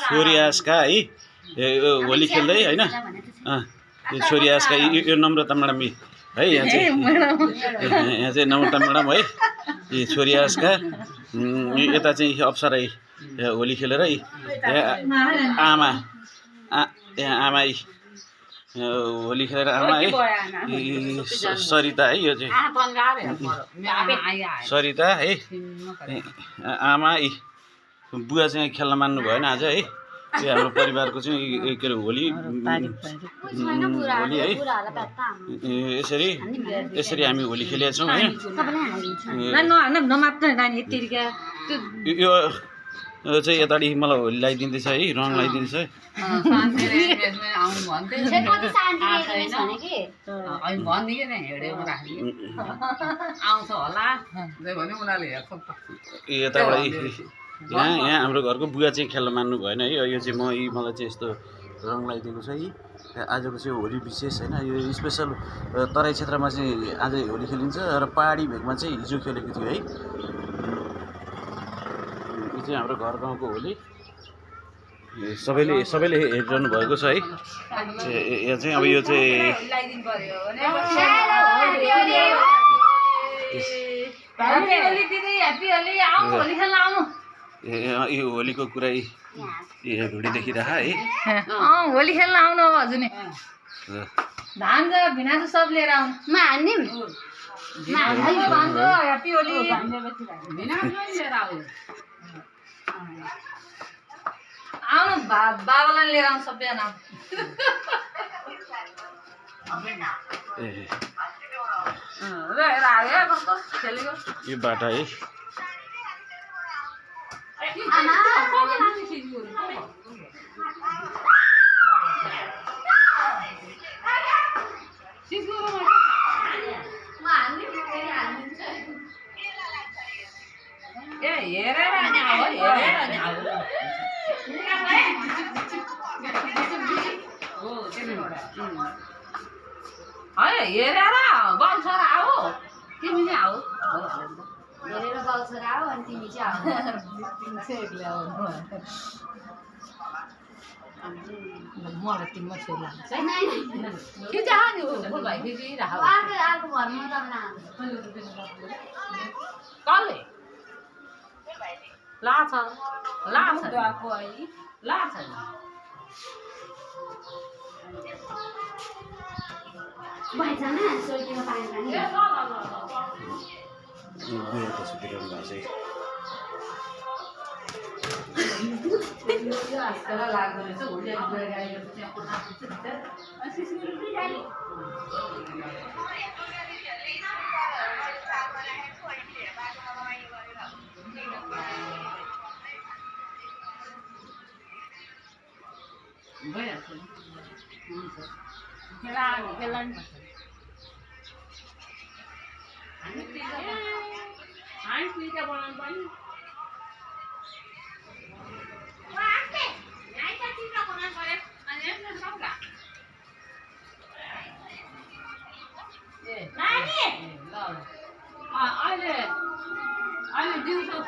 छोरी आस्का है होली खेल्दै होइन यो छोरी आस्का यो नम्रता म्याडम है यहाँ चाहिँ नम्रता म्याडम है यो छोरी आस्का यता चाहिँ अप्सरा होली खेलेर आमा यहाँ आमा होली खेलेर आमा है सरिता है यो चाहिँ सरिता है आमा बुवा चाहिँ खेल्न मान्नु भएन आज है यो हाम्रो परिवारको चाहिँ के अरे होली होली है यसरी हामी होली खेलेका छौँ है यो चाहिँ यताडि मलाई होली लगाइदिँदैछ है रङ लगाइदिँदैछ है यताबाट यहाँ हाम्रो घरको बुवा चाहिँ खेल्न मान्नु भएन है यो चाहिँ मलाई चाहिँ यस्तो रङ लगाइदिएको छ है आजको चाहिँ होली विशेष होइन यो स्पेसल तराई क्षेत्रमा चाहिँ आज होली खेलिन्छ र पहाडी भेगमा चाहिँ हिजो खेलेको थियो है यो चाहिँ हाम्रो घर गाउँको होली सबैले हेरिरहनु भएको छ है यहाँ चाहिँ अब यो चाहिँ यो होलीको कुरा भिडियो देखिरह है होली खेल्न आउनु अब हजुर नि धान र भिना त सब लिएर आउनु ह्याप्पी होली आउनु बाबालाई लिएर आउनु सबैजना यो बाटा है हेरेर गाउँछ र आऊ तिमी चाहिँ आऊ हेरेर गाउँछ र आऊ अनि तिमी चाहिँ आऊ मलाई तिम्रो छोरी लाग्छ अर्को घरमा कसले लाछ भाइजान सोल्टीमा पानी बुवाको सुतिरहनु भएको अहिले दिउँसो